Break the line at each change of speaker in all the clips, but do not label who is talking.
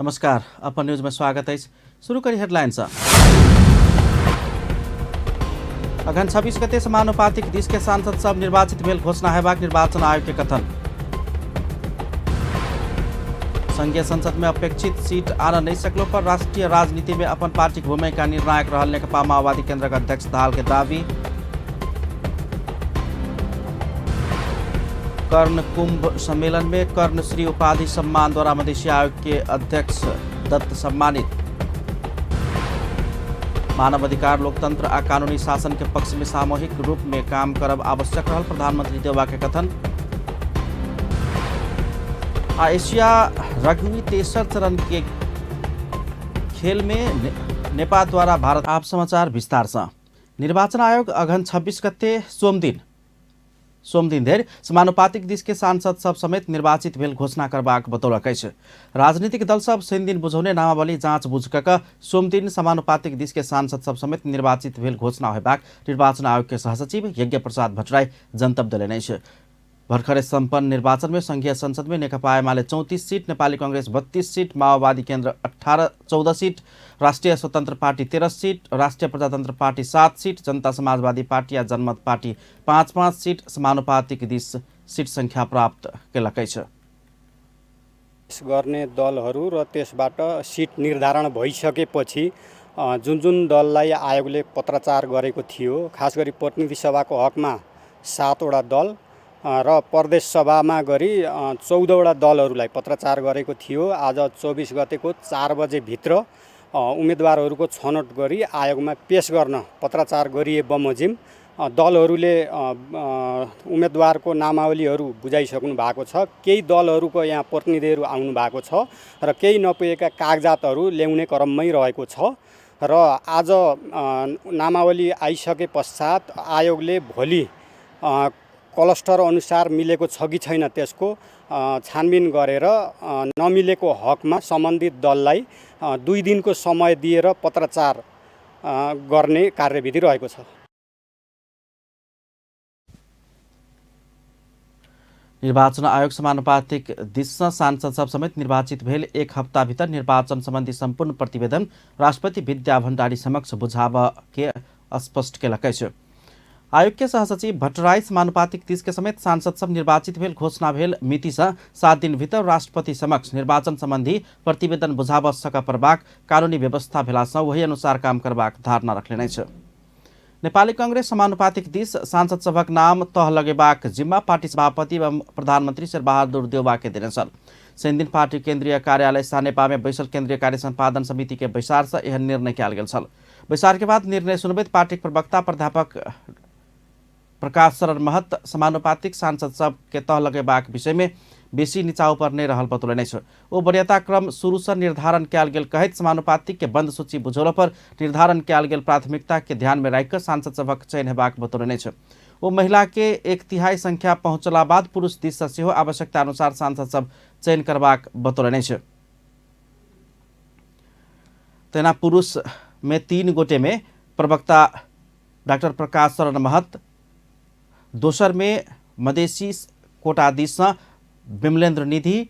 नमस्कार, अपन न्यूज में स्वागत अछि। शुरू करी हेडलाइन सँ। अगहन 26 गते समानुपातिक दिस के सांसद सब निर्वाचित भेल घोषणा हेबाक निर्वाचन आयोग के कथन। संघीय संसद में अपेक्षित सीट आन नहीं सकलो पर राष्ट्रीय राजनीति में अपन पार्टी के भूमिका निर्णायक रहल नेकपा माओवादी केंद्र के अध्यक्ष दाहाल के दावी। कर्ण कुंभ सम्मेलन में कर्णश्री उपाधि सम्मान द्वारा मधेसी आयोग के अध्यक्ष दत्त सम्मानित। मानव अधिकार, लोकतंत्र आ कानूनी शासन के पक्ष में सामूहिक रूप में काम करब आवश्यक रहल प्रधानमंत्री देउबा के कथन। आ एशिया रग्बी तेसर चरण के खेल में नेपाल द्वारा भारत। आप समाचार विस्तार से। निर्वाचन आयोग अगहन 26 गते सोमदिन धरि समानुपातिक दिस के सांसद सब समेत निर्वाचित भेल घोषणा करबाक बतौलक अछि। राजनीतिक दल सब शनिदिन बुझौने नामावली जाँच बुझ कऽ सोमदिन समानुपातिक दिस के सांसद सब समेत निर्वाचित भेल घोषणा होयबाक निर्वाचन आयोग के सहसचिव यज्ञ प्रसाद भट्टराई जनतब देलनि अछि। भर्खरे सम्पन्न निर्वाचन में संघीय संसद में नेकपा एमाले 34 सीट, नेपाली कांग्रेस 32 सीट, माओवादी केन्द्र 14 सीट, राष्ट्रिय स्वतंत्र पार्टी 13 सीट, राष्ट्रिय प्रजातंत्र पार्टी 7 सीट, जनता समाजवादी पार्टी आ जनमत पार्टी 5-5 सीट समानुपातिक दिस सीट संख्या प्राप्त केलक अछि।
गर्ने दलहरू र त्यसबाट सीट निर्धारण भइसकेपछि जुन जुन दललाई आयोगले पत्राचार गरेको थियो, खास गरी प्रतिनिधि सभाको हकमा 7वटा दल र प्रदेश सभामा गरी 14वटा दलहरूलाई पत्राचार गरेको थियो। आज 24 गतेको 4 बजेभित्र उम्मेदवारहरूको छनौट गरी आयोगमा पेश गर्न पत्राचार गरिए बमोजिम दलहरूले उम्मेदवारको नामावलीहरू बुझाइसक्नु भएको छ। केही दलहरूको यहाँ प्रतिनिधिहरू आउनु भएको छ र केही नपुगेका कागजातहरू ल्याउने क्रममै रहेको छ र आज नामावली आइसके पश्चात आयोगले भोलि क्लस्टर अनुसार मिलेको छ कि छैन त्यसको छानबिन गरेर नमिलेको हकमा सम्बन्धित दललाई 2 दिनको समय दिएर पत्राचार गर्ने कार्यविधि रहेको छ।
निर्वाचन आयोग समानुपातिक दिस सांसद सब समेत निर्वाचित भेल एक हप्ता भीतर निर्वाचन संबंधी सम्पूर्ण प्रतिवेदन राष्ट्रपति विद्या भण्डारी समक्ष बुझाब के स्पष्ट केलक अछि। आयोग के सहसचिव भट्टराई समानुपातिक दिस के समेत सांसद सब निर्वाचित भेल घोषणा भेल मिति से 7 दिन भीतर राष्ट्रपति समक्ष निर्वाचन संबंधी प्रतिवेदन बुझाब सक परबाक कानूनी व्यवस्था भेला सँ वही अनुसार काम करबाक धारणा रखलेने अछि। नेपाली कांग्रेस समानुपातिक दिस सांसद सभक नाम तह लगेबाक जिम्मा पार्टी सभापति एवं प्रधानमंत्री शेरबहादुर देउबा के देने छल। शनिदिन पार्टी केंद्रीय कार्यालय सानेपा में बैसल केंद्रीय कार्य सम्पादन समिति के बैसार से एहन निर्णय कयल गेल छल। बैसार के बाद निर्णय सुनबैत पार्टी प्रवक्ता प्राध्यापक प्रकाश शरण महत समानुपातिक सांसद सब के तह लगेबाक विषय में बेसी नीचा ऊपर नहीं रहल बतौलनि अछि। ओ वरीयता क्रम शुरू से निर्धारण कयल गेल कहैत समानुपातिक के बंद सूची बुझौला पर निर्धारण कयल गेल प्राथमिकता के ध्यान में राखि कऽ सांसद सभक चयन हेबाक बतौलनि अछि। ओ महिला के 1/3 संख्या पहुँचला बाद पुरुष दिस से सेहो आवश्यकता अनुसार सांसद सब चयन करबाक बतौलनि अछि। तेना पुरुष में 3 गोटे में प्रवक्ता डॉक्टर प्रकाश शरण महत, दोसर में मधेसी कोटा दिस से विमलेन्द्र निधि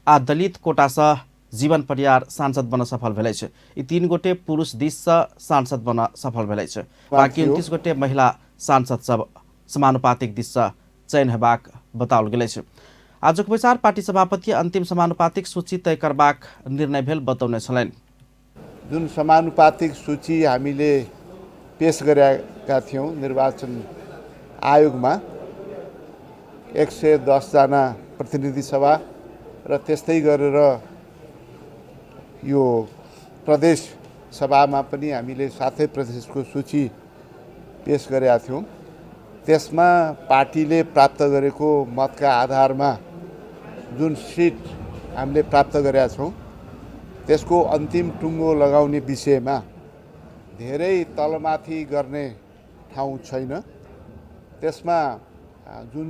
आ दलित कोटा से जीवन परियार सांसद बन सफल भेल अछि। ई 3 गोटे पुरुष दिस से सांसद बन सफल भेल अछि। बाकी 29 गोटे महिला सांसद सब समानुपातिक दिस से चयन हेबाक बताओल गेल अछि। आजुक बैसार पार्टी सभापति अंतिम समानुपातिक सूची तय करबाक निर्णय भेल बतौने छलनि।
जुन समानुपातिक सूची हामीले पेश गरेका थियौँ निर्वाचन आयोगमा 110 जना प्रतिनिधि सभा र त्यस्तै गरेर यो प्रदेश सभामा पनि हामीले सातै प्रदेशको सूची पेश गरेका थियौँ। त्यसमा पार्टीले प्राप्त गरेको मतका आधारमा जुन सिट हामीले प्राप्त गरेका छौँ त्यसको अन्तिम टुङ्गो लगाउने विषयमा धेरै तलमाथि गर्ने ठाउँ छैन। त्यसमा जुन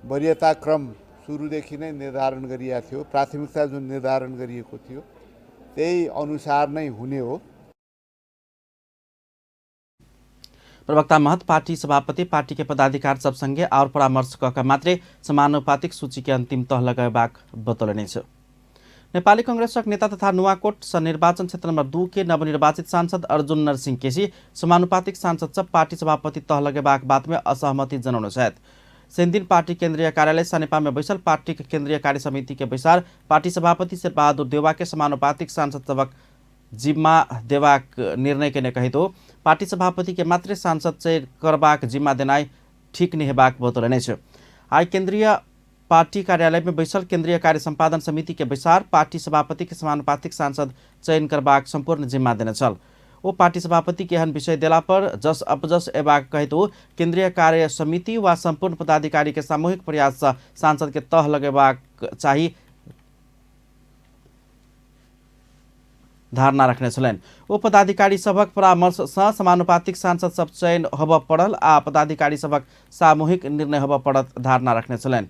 वरीयता क्रम सुरुदेखि नै निर्धारण गरिएको थियो, प्राथमिकता जुन निर्धारण गरिएको थियो त्यही अनुसार नै हुने हो।
प्रवक्ता महत पार्टी सभापति पार्टी के पदाधिकार सब संगे और परामर्श क के मात्रै समानुपातिक सूची के अंतिम तह लगेबाक बतौलनि अछि। नेपाली कांग्रेसक नेता तथा नुवाकोट निर्वाचन क्षेत्र नम्बर 2 के नवनिर्वाचित सांसद अर्जुन नरसिंह केसी समानुपातिक सांसद सब पार्टी सभापति तह लगेबाक बात में असहमति जनौने छथि। शनिदिन पार्टी केंद्रीय कार्यालय सनेपा में बैसल पार्टी के केंद्रीय कार्य समिति के बैसार पार्टी सभापति शेरबहादुर देउवा के समानुपातिक सांसद सबक जिम्मा देबाक निर्णय केने कहितो पार्टी सभापति के मात्रै सांसद चयन करबाक जिम्मा देनाइ ठीक नहि हेबाक बतौलनि अछि। आइ केंद्रीय पार्टी कार्यालय में बैसल केंद्रीय कार्य सम्पादन समिति के बैसार पार्टी सभापति के समानुपातिक सांसद चयन करबाक सम्पूर्ण जिम्मा देने छल। ओ पार्टी सभापति के एहन विषय देला पर जस अपजस एबाक कहैत ओ केंद्रीय कार्य समिति वा सम्पूर्ण पदाधिकारी के सामूहिक प्रयास से सांसद के तह लगेबाक चाही धारणा रखने छलनि। ओ पदाधिकारी सभक परामर्श सँ समानुपातिक सांसद सब चयन होबय पड़ल आ पदाधिकारी सभक सामूहिक निर्णय होबय पड़त धारणा रखने छलनि।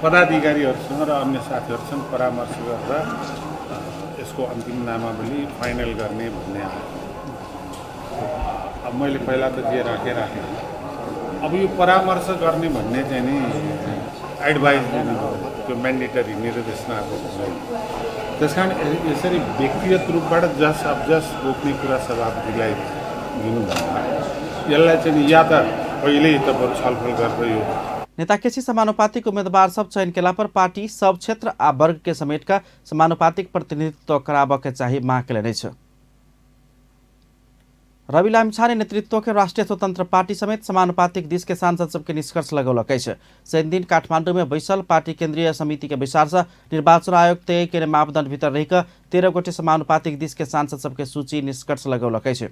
पदाधिकारीहरूसँग र अन्य साथीहरूसँग परामर्श गरेर यसको अन्तिम नामावली फाइनल गर्ने भन्ने आयो। अब मैले पहिला त जे राखेँ राखेँ, अब यो परामर्श गर्ने भन्ने चाहिँ नि एडभाइस दिनु त्यो म्यान्डेटरी निर्देशनाको हुँदैन। त्यस कारण यसरी व्यक्तिगत रूपबाट जस अपजस बोक्ने कुरा सभापतिलाई दिनुभन्दा यसलाई चाहिँ या त पहिल्यै तपाईँहरू छलफल गरेर यो
नेता केसी समानुपातिक उम्मीदवार सब चयन केला पर पार्टी सब क्षेत्र आ वर्ग के समेट का समानुपातिक प्रतिनिधित्व कराबऽ के चाही मांग केलनि अछि। रवि लामिछाने नेतृत्व के राष्ट्रिय स्वतंत्र पार्टी समेत समानुपातिक दिस के सांसद सबके निष्कर्ष लगौलक अछि। शनिदिन काठमाडौँ में बैसल पार्टी केंद्रीय समिति के बैसार से निर्वाचन आयोग तय केने मापदंड भीतर रहिकऽ 13 गोटे समानुपातिक दिस के सांसद सबके सूची निष्कर्ष लगौलक अछि।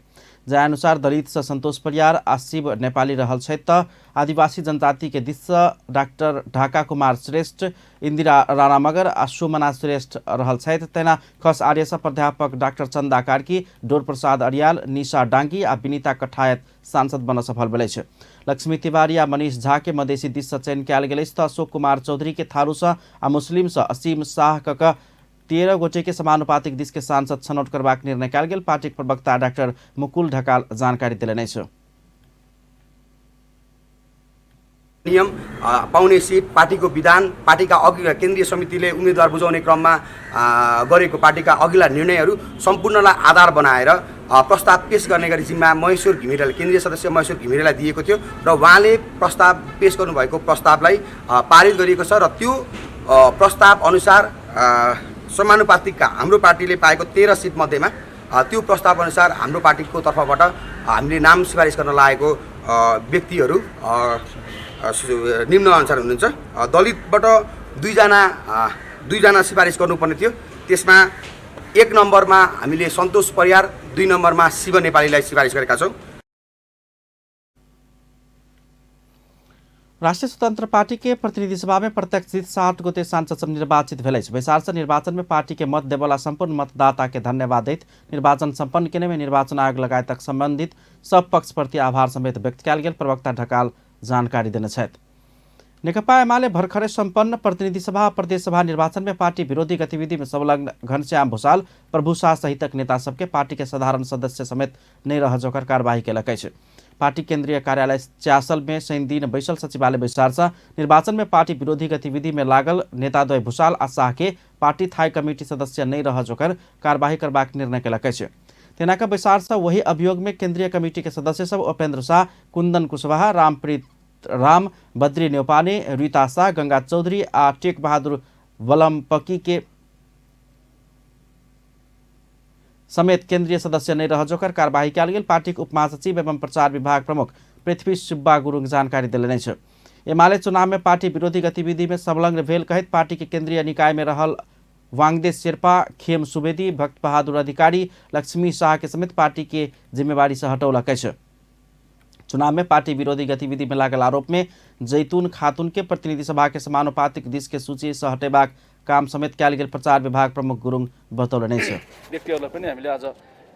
जाहि अनुसार दलित से संतोष परियार आ शिव नेपाली रहल छथि त आदिवासी जनजाति के दिस से डाक्टर ढाका कुमार श्रेष्ठ, इंदिरा राणा मगर आ सुमना श्रेष्ठ रहल छथि। तहिना खस आर्य से प्राध्यापक डाक्टर चंदा कार्की, डोर प्रसाद अरियाल, निशा डांगी आ विनीता कठायत सांसद बन सफल भेल अछि। लक्ष्मी तिवारी आ मनीष झा के मधेसी दिस से चयन कयल गेल अछि त अशोक कुमार चौधरी के थारू से आ मुस्लिम से असीम शाह क 13 गोटे के समानुपातिक दिस के सांसद छनौट करबाक निर्णय कयल गेल पार्टीक प्रवक्ता डाक्टर मुकुल ढकाल जानकारी देलनि अछि।
नियम पाउने सिट पार्टीको विधान, पार्टीका अघि केन्द्रीय समितिले उम्मेदवार बुझाउने क्रममा गरेको पार्टीका अघिल्ला निर्णयहरू सम्पूर्णलाई आधार बनाएर प्रस्ताव पेश गर्ने गरी जिम्मा महेश्वर घिमिरेलाई, केन्द्रीय सदस्य महेश्वर घिमिरेलाई दिएको थियो र उहाँले प्रस्ताव पेश गर्नुभएको प्रस्तावलाई पारित गरिएको छ र त्यो प्रस्ताव अनुसार समानुपातिकका हाम्रो पार्टीले पाएको 13 सिट मध्येमा त्यो प्रस्ताव अनुसार हाम्रो पार्टीको तर्फबाट हामीले नाम सिफारिस गर्न लागेको व्यक्तिहरू निम्न अनुसार हुनुहुन्छ। दलितबाट दुईजना सिफारिस गर्नुपर्ने थियो, त्यसमा 1 नम्बरमा हामीले सन्तोष परियार, 2 नम्बरमा शिव नेपालीलाई सिफारिस गरेका छौँ।
राष्ट्रिय स्वतंत्र पार्टी के प्रतिनिधि सभा में प्रत्यक्ष जीत 60 गोटे सांसद सब निर्वाचित भेल अछि। बैसार से निर्वाचन में पार्टी के मत देवला संपूर्ण मतदाता के धन्यवाद दैत निर्वाचन संपन्न केने में निर्वाचन आयोग लगायतक संबंधित सब पक्ष प्रति आभार समेत व्यक्त कयल गेल प्रवक्ता ढकाल जानकारी देने छथि। नेकपा एमाले भर्खरै सम्पन्न प्रतिनिधि सभा प्रदेश सभा निर्वाचन में पार्टी विरोधी गतिविधि में संलग्न घनश्याम भूषाल, प्रभु शाह सहितक नेता सबके पार्टी के साधारण सदस्य समेत नहि रह जोकर कार्यवाही केलक अछि। पार्टी केंद्रीय कार्यालय च्यासल में शनिदिन बैसल सचिवालय बैसार से निर्वाचन में पार्टी विरोधी गतिविधि में लागल नेताद्वय भूषाल आ शाह के पार्टी थाई कमिटी सदस्य नहि रह जोकर कार्यवाही करबाक निर्णय केलक अछि। तेनाक बैसार से वही अभियोग में केंद्रीय कमिटी के सदस्य सब उपेंद्र शाह, कुंदन कुशवाहा, रामप्रीत राम, बद्री न्यौपाने, रीता शाह, गंगा चौधरी आ टेक बहादुर वलमपकी के समेत केंद्रीय सदस्य नहि रह जोकर कार्यवाही कयल गेल पार्टीक उपमहासचिव एवं प्रचार विभाग प्रमुख पृथ्वी सुब्बा गुरुङ जानकारी देलनि अछि। एमाले चुनाव में पार्टी विरोधी गतिविधि में संलग्न भेल कहैत पार्टी के केंद्रीय निकाय में रहल वांगदे शेर्पा, खेम सुवेदी, भक्त बहादुर अधिकारी, लक्ष्मी शाह के समेत पार्टी के जिम्मेवारी से हटौलक अछि। चुनाव में पार्टी विरोधी गतिविधि में लागल आरोप में जैतून खातून के प्रतिनिधि सभा के समानुपातिक दिस के सूची से हटेबाक काम समेत कयल गेल प्रचार विभाग प्रमुख गुरुङ बतौलनि अछि।
व्यक्तिहरूलाई पनि हामीले आज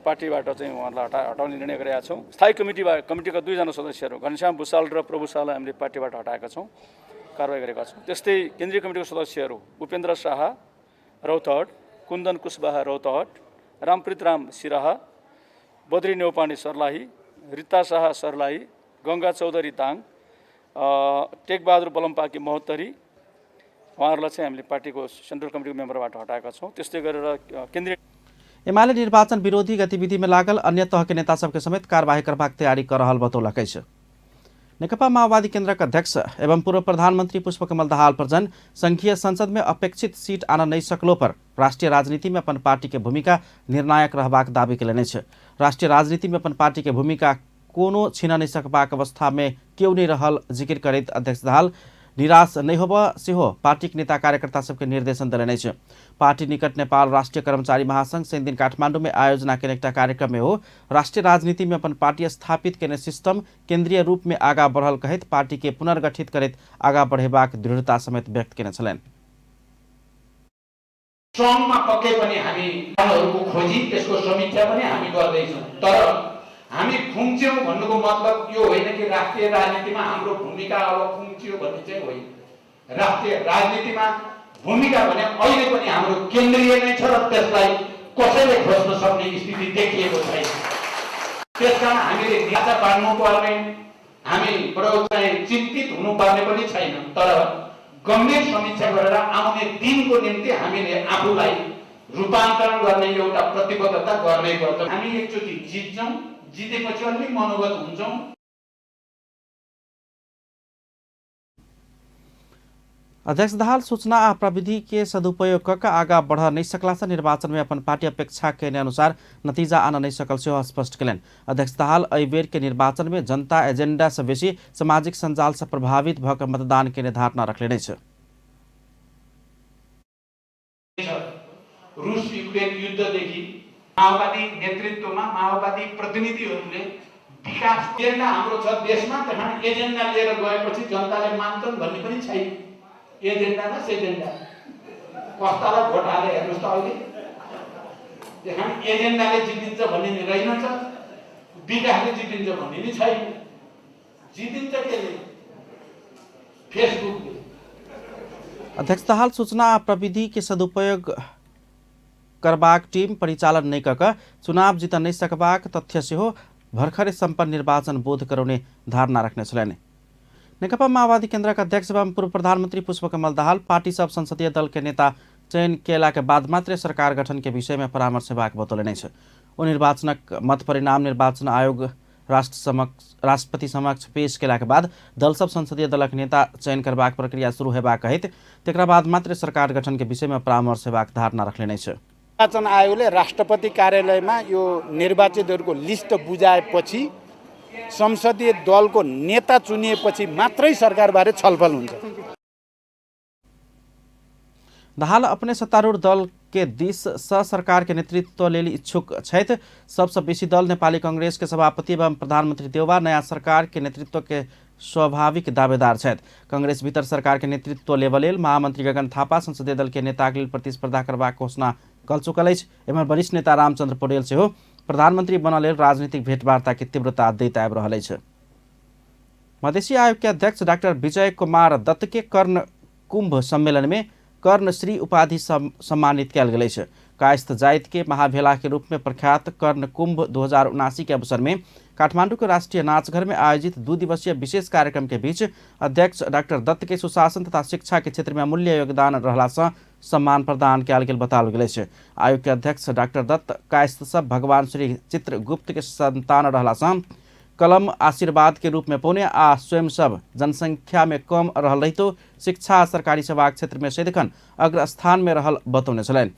पार्टीबाट चाहिँ उहाँहरूलाई हटाउने निर्णय गरेका छौँ। स्थायी कमिटीका 2 सदस्यहरू घनश्याम भूषाल र प्रभु शाहलाई हामीले पार्टीबाट हटाएका छौँ, कारवाही गरेका छौँ। त्यस्तै केन्द्रीय कमिटीको सदस्यहरू उपेन्द्र शाह रौतहट, कुन्दन कुशवाहा रौतहट, रामप्रीत राम सिराहा, बद्री न्यौपाने सर्लाही, रिता शाह सर्लाही, गङ्गा चौधरी दाङ टेकबहादुर बलमपाकी महोत्तरी, उहाँहरूलाई चाहिँ हामीले पार्टीको सेन्ट्रल कमिटीको मेम्बरबाट हटाएका छौँ। त्यस्तै गरेर केन्द्रीय
एमाले निर्वाचन विरोधी गतिविधि में लागल अन्य तह के नेता सबके समेत कार्यवाही करबाक तैयारी कर रहल बतौलक अछि। नेकपा माओवादी केन्द्रक अध्यक्ष एवं पूर्व प्रधानमंत्री पुष्पकमल दाहाल प्रचण्ड संघीय संसद में अपेक्षित सीट आन नहि सकलो पर राष्ट्रीय राजनीति में अपन पार्टी के भूमिका निर्णायक रहबाक दावी केलनि अछि। राष्ट्रीय राजनीति में अपन पार्टी के भूमिका कोनो छीन नहि सकबाक अवस्था में केओ नहि रहल जिक्र करैत अध्यक्ष दाहाल निराश नहि होबऽ सेहो पार्टीक नेता कार्यकर्ता सबके निर्देशन देलनि अछि। पार्टी निकट नेपाल राष्ट्रिय कर्मचारी महासंघ शनिदिन काठमाडौँ में आयोजना केने एकटा कार्यक्रम में हो राष्ट्रीय राजनीति में अपन पार्टी स्थापित केने सिस्टम केंद्रीय रूप में आगा बढ़ल कहैत पार्टी के पुनर्गठित करैत आगा बढ़ेबाक दृढ़ता समेत व्यक्त केने छलनि।
सङ्घमा पक्कै पनि हामी दलहरूको खोजी त्यसको समीक्षा पनि हामी गर्दैछौँ, तर हामी खुम्च्यौँ भन्नुको मतलब यो होइन कि राष्ट्रिय राजनीतिमा हाम्रो भूमिका अब खुम्चियो भन्ने चाहिँ होइन। राष्ट्रिय राजनीतिमा भूमिका भने अहिले पनि हाम्रो केन्द्रीय नै छ र त्यसलाई कसैले खोज्न सक्ने स्थिति देखिएको छैन। त्यसकारण हामीले निराशा बाँड्नुपर्ने, हामी बडो चाहिँ चिन्तित हुनुपर्ने पनि छैन, तर गम्भीर समीक्षा गरेर आउने दिनको निम्ति हामीले आफूलाई रूपान्तरण गर्ने एउटा प्रतिबद्धता गर्नै पर्छ। हामी एकचोटि जित्छौँ, जितेपछि अलि मनोगत हुन्छौँ।
अध्यक्ष दाहाल सूचना आ प्रविधि के सदुपयोग क के आगा बढ़ नहीं सकला से निर्वाचन में अपन पार्टी अपेक्षा के अनुसार नतीजा आन नहीं सकल सेहो स्पष्ट केलनि। अध्यक्ष दाहाल एहि बेर के निर्वाचन में जनता एजेंडा से बेसी सामाजिक संजाल से प्रभावित भ के मतदान के धारणा रखलेने अछि।
रुस युक्रेन युद्धदेखि माओवादी नेतृत्वमा माओवादी प्रतिनिधिहरूले विकास एजेन्डा हाम्रो छ देशमा, त्यहाँ एजेन्डा लिएर गएपछि जनताले मान्छन् भन्ने पनि छैन। एजेन्डा न सेजेन्डा, कस्तालाई भोट हाले हेर्नुहोस् त अहिले। त्यहाँ एजेन्डाले जितिन्छ भन्ने नि रहेनछ, विकासले जितिन्छ भन्ने नि छैन। जितिन्छ केले? फेसबुकले।
अध्यक्ष दाहाल सूचना प्रविधि के सदुपयोग करबाक टीम परिचालन नहि कऽ चुनाव जीत नहि सकबाक तथ्य सेहो भर्खरे सम्पन्न निर्वाचन बोध करौने धारणा रखने छलनि। नेकपा माओवादी केन्द्रक अध्यक्ष एवं पूर्व प्रधानमंत्री पुष्पकमल दाहाल पार्टी सब संसदीय दल के नेता चयन केला के बाद मात्रै सरकार गठन के विषय में परामर्श हेबाक बतौलनि अछि। ओ निर्वाचनक मत परिणाम निर्वाचन आयोग राष्ट्रपति समक्ष पेश केला के बाद दल सब संसदीय दलक नेता चयन करबाक प्रक्रिया शुरू हेबाक कहैत तकरा बाद मात्र सरकार गठन के विषय में परामर्श हेबाक धारणा रखलनि अछि।
निर्वाचन आयोगले राष्ट्रपति कार्यालयमा यो निर्वाचितहरूको लिस्ट बुझाएपछि संसदीय दलको नेता चुनिएपछि मात्रै सरकारबारे छलफल हुन्छ।
दाहाल अपने सत्तारूढ़ दल के दिस स सरकार के नेतृत्व लेल इच्छुक छथि। सबसँ बेसी दल नेपाली कांग्रेस के सभापति एवं प्रधानमंत्री देउवा नया सरकार के नेतृत्व के स्वाभाविक दावेदार छथि। कांग्रेस भीतर सरकार के नेतृत्व लेबऽ लेल महामंत्री गगन थापा संसदीय दल के नेताक लेल प्रतिस्पर्धा करबाक घोषणा कऽ चुकल अछि। एम्हर वरिष्ठ नेता रामचंद्र पौडेल सेहो प्रधानमंत्री बनऽ लेल राजनीतिक भेंटवार्ता के तीव्रता दैत आबि रहल अछि। मधेसी आयोग के अध्यक्ष डॉक्टर विजय कुमार दत्त के कर्ण कुंभ सम्मेलन में कर्णश्री उपाधि सम्मानित कयल गेल अछि। कायस्थ जाति के महाभेला के रूप में प्रख्यात कर्ण कुंभ 2079 के अवसर में काठमांडू के राष्ट्रीय नाचघर में आयोजित 2 दिवसीय विशेष कार्यक्रम के बीच अध्यक्ष डॉक्टर दत्त के सुशासन तथा शिक्षा के क्षेत्र में अमूल्य योगदान रहला से सम्मान प्रदान कयल गेल बताओल गेल अछि। आयोग के अध्यक्ष डॉक्टर दत्त कायस्थ सब भगवान श्री चित्रगुप्त के संतान रहला से कलम आशीर्वाद के रूप में पौने आ स्वयं सब जनसंख्या में कम रहल रहितो शिक्षा आ सरकारी सेवा क्षेत्र में सदिखन अग्रस्थान में रहल बतौने छलनि।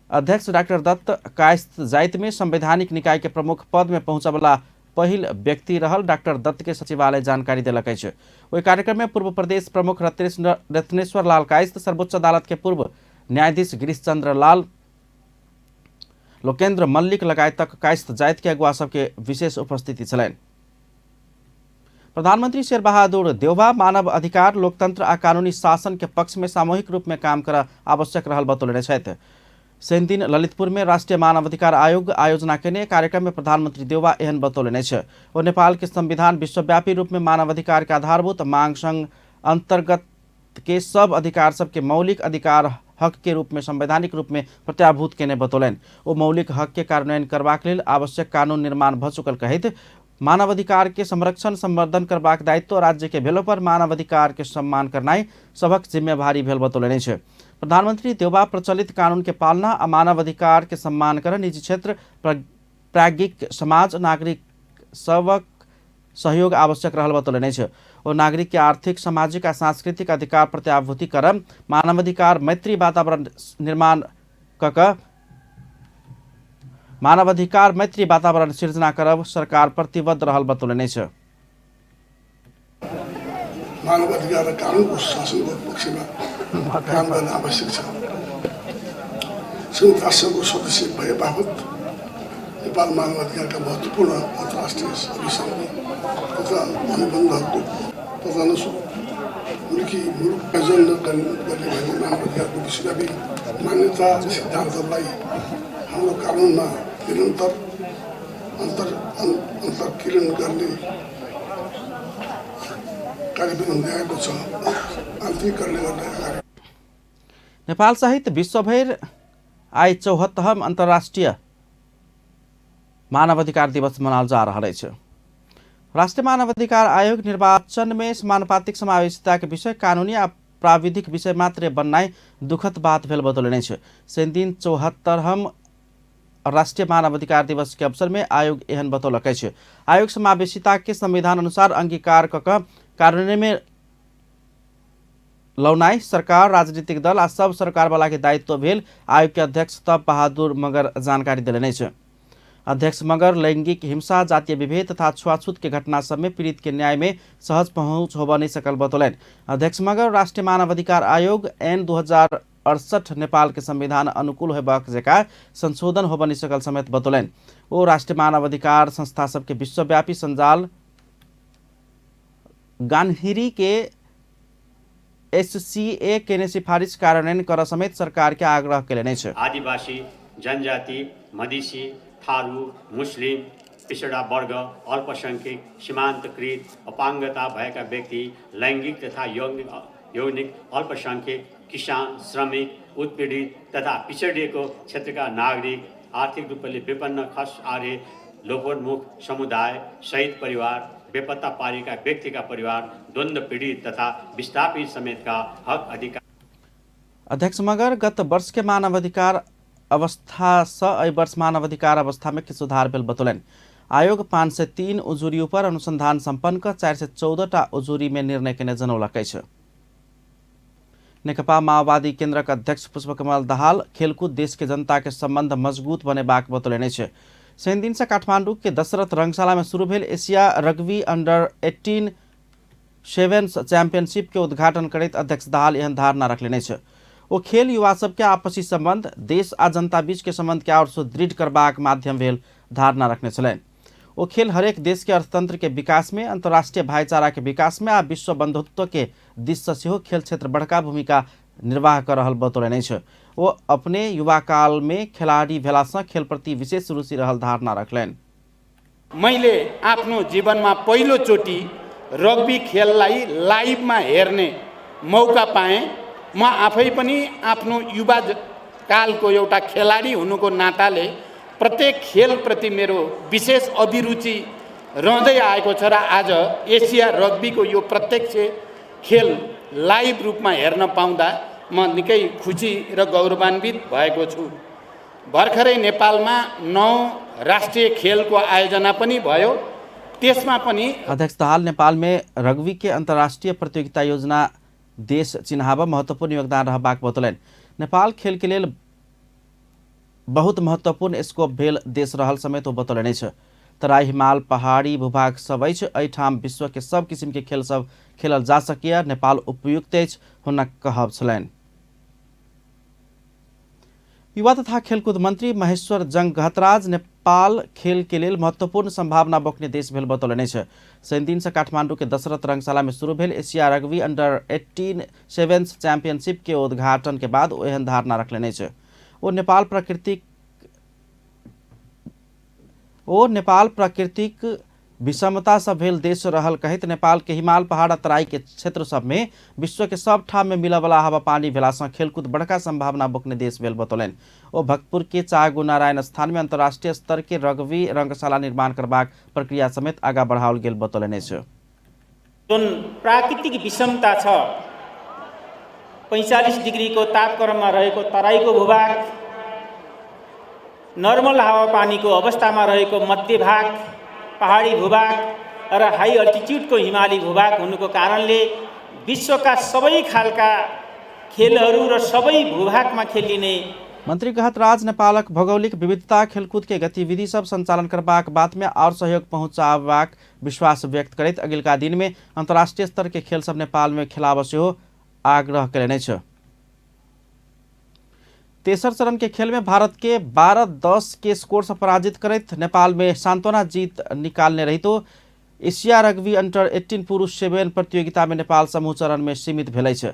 अध्यक्ष डॉक्टर दत्त कायस्थ जाति में संवैधानिक निकाय के प्रमुख पद में पहुँचबला पहिल व्यक्ति रहल डॉक्टर दत्त के सचिवालय जानकारी देलक अछि। ओहि कार्यक्रम में पूर्व प्रदेश प्रमुख रत्नेश्वर लाल कायस्थ, सर्वोच्च अदालत के पूर्व न्यायाधीश गिरीश चंद्र लाल, लोकेन्द्र मल्लिक लगायतक कायस्थ जाति के अगुआ सबके विशेष उपस्थिति छलनि। प्रधानमंत्री शेरबहादुर देउवा मानव अधिकार, लोकतंत्र आ कानूनी शासन के पक्ष में सामूहिक रूप में काम कर आवश्यक रहल बतौने छथि। शनिदिन ललितपुर में राष्ट्रीय मानवाधिकार आयोग आयोजना केने कार्यक्रम में प्रधानमंत्री देउवा एहन बतौलनि अछि। ओ नेपाल के संविधान विश्वव्यापी रूप में मानवाधिकार के आधारभूत मांग संग अंतर्गत के सब अधिकार सबके मौलिक अधिकार हक के रूप में संवैधानिक रूप में प्रत्याभूत केने बतौलनि। ओ मौलिक हक के कार्यान्वयन करबाक लेल आवश्यक कानून निर्माण भ चुकल कहैत मानवाधिकार के संरक्षण संवर्धन करबाक दायित्व राज्य के भेलो पर मानवाधिकार के सम्मान करनाइ सभक जिम्मेवारी भेल बतौलनि अछि। प्रधानमंत्री देउबा प्रचलित कानून के पालना आ मानवाधिकार के सम्मान कर निजी क्षेत्र, प्राज्ञिक समाज, नागरिक सबक सहयोग आवश्यक रहल बतौलनि अछि। ओ नागरिक के आर्थिक, सामाजिक आ सांस्कृतिक अधिकार प्रत्याभूति करब, मानवाधिकार मैत्री वातावरण निर्माण क मानवाधिकार मैत्री वातावरण सिर्जना करब सरकार प्रतिबद्ध रहल बतौलनि अछि।
मानवाधिकार र कानुनको शासनको पक्षमा काम गर्न आवश्यक छ। संयुक्त राष्ट्रसङ्घको सदस्य भए बापत नेपाल मानवाधिकारका महत्त्वपूर्ण अन्तर्राष्ट्रिय अभिसन्धि तथा अनुबन्धहरूको तदनुसार मुलुकी मुलुक आयोजन गर्ने भने मानवाधिकारको विश्वव्यापी मान्यता सिद्धान्तहरूलाई हाम्रो कानुनमा निरन्तर अन्तर्किरण गर्ने कार्य पनि हुँदै आएको छ। आन्तरिकरणले गर्दा
नेपाल सहित विश्वभरि आइ 74औं अन्तर्राष्ट्रिय मानवाधिकार दिवस मनाओल जा रहल अछि। राष्ट्रीय मानवाधिकार आयोग निर्वाचन में समानुपातिक समावेशिता के विषय कानूनी आ प्राविधिक विषय मात्र बननाइ दुखद बात भेल बतौलनि अछि। शनिदिन 74औं राष्ट्रीय मानवाधिकार दिवस के अवसर में आयोग एहन बतौलक अछि। आयोग समावेशिता के संविधान अनुसार अंगीकार क कार्यान्वयन में लौनाइ सरकार, राजनीतिक दल आ सब सरकार वाला के दायित्व भेल आयोग के अध्यक्ष तप बहादुर मगर जानकारी देलनि अछि। अध्यक्ष मगर लैंगिक हिंसा, जातीय विभेद तथा छुआछूत के घटना सब में पीड़ित के न्याय में सहज पहुंच होबऽ नहीं सकल बतौलनि। अध्यक्ष मगर राष्ट्रीय मानवाधिकार आयोग एन 2068 नेपाल के संविधान अनुकूल होबाक जकाँ संशोधन होबऽ नहीं सकल समेत बतौलनि। ओ राष्ट्रीय मानवाधिकार संस्था सबके विश्वव्यापी सञ्जाल गान्हिरी के एससीए केने सिफारिश कार्यान्वयन कर समेत सरकार के आग्रह केलनि अछि।
आदिवासी, जनजाति, मधेसी, थारू, मुस्लिम, पिछडा वर्ग, अल्पसंख्यक, सीमान्तकृत, अपाङ्गता भएका व्यक्ति, लैङ्गिक तथा यौनिक अल्पसंख्यक, किसान, श्रमिक, उत्पीडित तथा पिछडिएको क्षेत्रका नागरिक, आर्थिक रूपले विपन्न खस आर्य, लोपोन्मुख समुदाय, शहीद परिवार, बेपत्ता पारिएका व्यक्तिका परिवार, द्वन्द्व पीडित तथा विस्थापित समेतका हक अधिकार।
अध्यक्ष मगर गत वर्ष के मानवाधिकार अवस्था से एहि वर्ष मानवाधिकार अवस्था में किछु सुधार भेल बतौलनि। आयोग 503 उजुरी पर अनुसंधान सम्पन्न क 414 टा उजुरी में निर्णय केने जनौलक अछि। नेकपा माओवादी केन्द्रक अध्यक्ष पुष्पकमल दाहाल खेलकूद देश के जनता के संबंध मजबूत बनेबाक बतौलनि अछि। शनिदिन से काठमांडू के दशरथ रंगशाला में शुरू भेल Asia rugby under 18 sevens championship के उद्घाटन करैत अध्यक्ष दाहाल एहन धारणा रखलनि अछि। ओ खेल युवा सबके आपसी संबंध, देश आ जनता बीच के संबंध के और सुदृढ़ करबाक माध्यम भेल धारणा रखने छलनि। ओ खेल हरेक देश के अर्थतंत्र के विकास में, अंतर्राष्ट्रीय भाईचारा के विकास में आ विश्व बंधुत्व के दिस से सेहो खेल क्षेत्र बड़का भूमिका निर्वाह कर रहल बतौलनि अछि। ओ अपने युवा काल में खिलाड़ी भेला से खेल प्रति विशेष रुचि रहल धारणा रखलनि।
मैले आफ्नो जीवनमा पहिलोचोटि रग्बी खेललाई लाइभमा हेर्ने मौका पाएँ। म आफै पनि आफ्नो युवा कालको एउटा खेलाडी हुनुको नाताले प्रत्येक खेलप्रति मेरो विशेष अभिरुचि रहँदै आएको छ र आज एसिया रग्बीको यो प्रत्यक्ष खेल लाइभ रूपमा हेर्न पाउँदा म निकै खुसी र गौरवान्वित भएको छु। भर्खरै नेपालमा 9 राष्ट्रिय खेलको आयोजना पनि भयो, त्यसमा पनि
अध्यक्ष दाहाल नेपाल में रग्बी के अंतर्राष्ट्रीय प्रतियोगिता योजना देश चिन्हाब महत्वपूर्ण योगदान रहबाक बतौलनि। नेपाल खेल के लेल बहुत महत्वपूर्ण स्कोप भेल देश रहल समेत ओ बतौलनि अछि। तराई, हिमाल, पहाड़ी भूभाग सब अछि, एहिठाम विश्व के सब किसिम के खेल सब खेलल जा सकैए, नेपाल उपयुक्त अछि हुनक कहब छलनि। युवा तथा खेलकूद मंत्री महेश्वर जंग घतराज नेपाल खेल के लेल महत्वपूर्ण संभावना बोक्ने देश भेल बतौलनि अछि। शनिदिन से काठमांडू के दशरथ रंगशाला में शुरू भेल Asia rugby under 18 sevens championship के उद्घाटन के बाद ओ एहन धारणा रखलनि अछि। ओ नेपाल प्राकृतिक विषमता सब भेल देश रहल कहैत नेपाल के हिमाल पहाड़ आ तराई के क्षेत्र सब में विश्व के सब ठाम में मिलवला हावापानी भेला सँ खेलकूद बड़का संभावना बोक्ने देश भेल बतौलनि। ओ भक्तपुर के चागो नारायण स्थान में अंतर्राष्ट्रीय स्तर के रग्बी रंगशाला निर्माण करबाक प्रक्रिया समेत आगा बढ़ाओल गेल बतौलनि अछि।
जुन प्राकृतिक विषमता छ, 45 डिग्रीको तापक्रममा रहेको तराईको भूभाग, नर्मल हावापानीको अवस्थामा रहेको मध्य भाग, पहाडी भूभाग र हाई अल्टिच्युडको हिमाली भूभाग हुनुको कारणले विश्वका सबै खालका खेलहरू र सबै भूभागमा खेलिने।
मंत्री गहत राज नेपालक भौगोलिक विविधता खेलकूद के गतिविधि सब संचालन करबाक बात में और सहयोग पहुंचाबाक विश्वास व्यक्त करैत अगिलका दिन में अंतर्राष्ट्रीय स्तर के खेल सब नेपाल में खेलाब सेहो आग्रह कयलनि अछि। तेसर चरण के खेल में भारत के 12-10 के स्कोर से पराजित करैत नेपाल में सांत्वना जीत निकालने रहितो एशिया रग्बी अंडर 18 पुरुष 7 प्रतियोगिता में नेपाल समूह चरण में सीमित भेल अछि।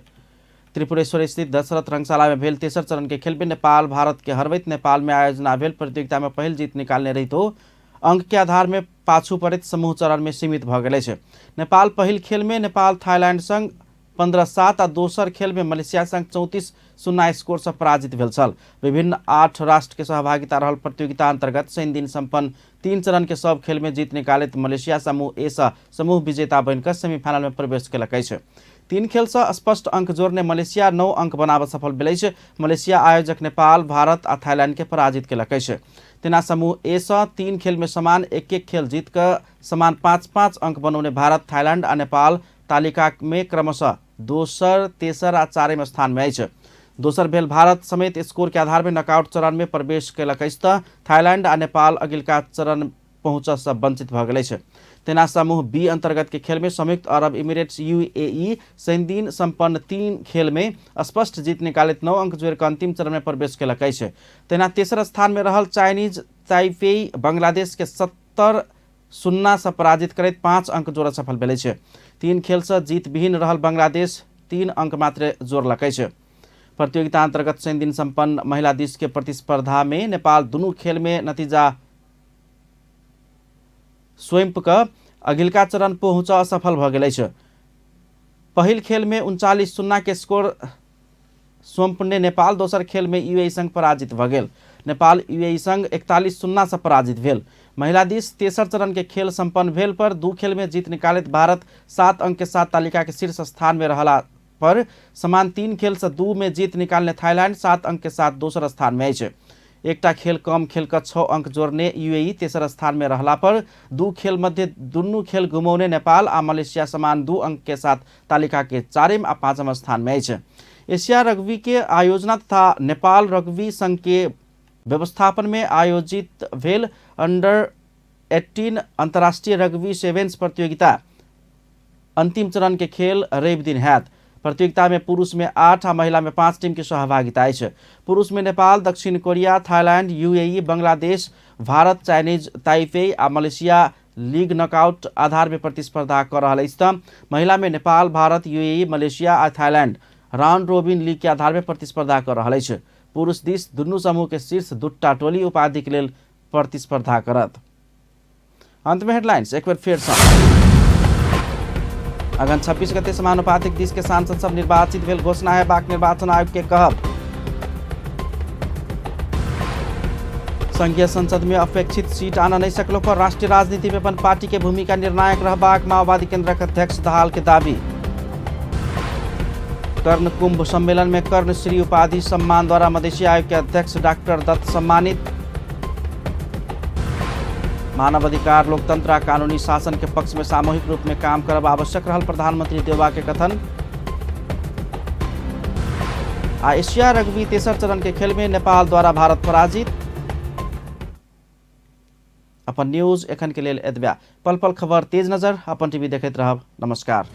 त्रिपुरेश्वर स्थित दशरथ रंगशाला में भेल तेसर चरण के खेल में नेपाल भारत के हरबैत नेपाल में आयोजना भेल प्रतियोगिता में पहिल जीत निकालने रहितो अंक के आधार में पाछू पड़ैत समूह चरण में सीमित भऽ गेल अछि। नेपाल पहिल खेल में नेपाल थाईलैंड संग 15-7 आ दोसर खेल में मलेशिया संग 34-0 स्कोर से पराजित भेल छल। विभिन्न 8 राष्ट्र के सहभागिता रहल प्रतियोगिता अंतर्गत शनि दिन संपन्न 3 चरण के सब खेल में जीत निकालैत मलेशिया समूह ए सँ समूह विजेता बनिकऽ सेमीफाइनल में प्रवेश केलक अछि। 3 खेल से स्पष्ट अंक जोड़ने मलेशिया 9 अंक बनाबऽ सफल भेल अछि। मलेशिया आयोजक नेपाल, भारत आ थाईलैंड के पराजित केलक अछि। तेना समूह ए सँ 3 खेल में समान 1-1 खेल जीत कऽ समान 5-5 अंक बनौने भारत, थाईलैंड आ नेपाल तालिका में क्रमशः दोसर, तेसर आ चारिम स्थान में अछि। दोसर भेल भारत समेत स्कोर के आधार में नॉकआउट चरण में प्रवेश केलक अछि तऽ थाईलैंड आ नेपाल अगिलका चरण पहुँचऽ सँ वंचित भऽ गेल अछि। तेना समूह बी अंतर्गत के खेल में संयुक्त अरब इमिरेट्स यूएई शनिदिन संपन्न 3 खेल में स्पष्ट जीत निकालैत 9 अंक जोड़ि कऽ अंतिम चरण में प्रवेश केलक अछि। तेना तेसर स्थान में रहल चाइनीज ताइपेई बांग्लादेश के 70-0 सँ पराजित करैत 5 अंक जोड़ऽ सफल भेल अछि। 3 खेल सँ जीत विहीन रहल बांग्लादेश 3 अंक मात्र जोड़लक अछि। प्रतियोगिता अंतर्गत शनिदिन संपन्न महिला दिस के प्रतिस्पर्धा में नेपाल दुनू खेल में नतीजा स्वयं कऽ अगिलका चरण पहुँच असफल भऽ गेल अछि। पहिल खेल में 39-0 के स्कोर सौंपने नेपाल दोसर खेल में यूएई संग पराजित भऽ गेल। नेपाल यूएई संग 41-0 सँ पराजित भेल। महिला दिस तेसर चरण के खेल संपन्न भेल पर 2 खेल में जीत निकालैत भारत 7 अंक के साथ तालिका के शीर्ष स्थान में रहला पर समान 3 खेल से 2 में जीत निकालने थाईलैंड 7 अंक के साथ दोसर स्थान में अछि। एकटा खेल कम खेल कऽ 6 अंक जोड़ने यूएई तेसर स्थान में रहला पर 2 खेल मध्य दुनू खेल गुमौने नेपाल आ मलेशिया समान 2 अंक के साथ तालिका के 4म आ 5म स्थान में अछि। एशिया रग्बी के आयोजना तथा नेपाल रग्बी संघ के व्यवस्थापन में आयोजित भेल अंडर 18 अंतर्राष्ट्रीय रग्बी सेवेंस प्रतियोगिता अंतिम चरण के खेल रवि दिन हैत। प्रतियोगिता में पुरुष में 8 आ महिला में 5 टीम के सहभागिता अछि। पुरुष में नेपाल, दक्षिण Korea, Thailand, UAE, Bangladesh, Bharat, Chinese Taipei आ मलेशिया लीग नॉकआउट आधार में प्रतिस्पर्धा कर रहल अछि तऽ महिला में नेपाल, भारत, यूएई, मलेशिया आ थाईलैंड राउंड रोबिन लीग के आधार में प्रतिस्पर्धा कर रहल अछि। पुरुष दिस दुनू समूह के शीर्ष 2 टोली उपाधि के लेल प्रतिस्पर्धा करत। अंत में हेडलाइंस एक बेर फेर सँ। अगहन 26 गते समानुपातिक दिस के सांसद सब निर्वाचित भेल घोषणा हेबाक निर्वाचन आयोग के कहब। संघीय संसद में अपेक्षित सीट आना नहीं सकलो पर राष्ट्रीय राजनीति में अपन पार्टी के भूमिका निर्णायक रहबाक माओवादी केंद्रक अध्यक्ष दाहाल के दावी। कर्ण कुंभ सम्मेलन में कर्ण श्री उपाधि सम्मान द्वारा मधेसी आयोग के अध्यक्ष डॉक्टर दत्त सम्मानित। मानवाधिकार, लोकतंत्र आ कानूनी शासन के पक्ष में सामूहिक रूप में काम करब आवश्यक रहल प्रधानमंत्री देउबा के कथन। आ एशिया रग्बी तेसर चरण के खेल में नेपाल द्वारा भारत पराजित। अपन न्यूज एखन के लेल एतबे। पल पल खबर तेज नजर अपन टीवी देखैत रहब। नमस्कार।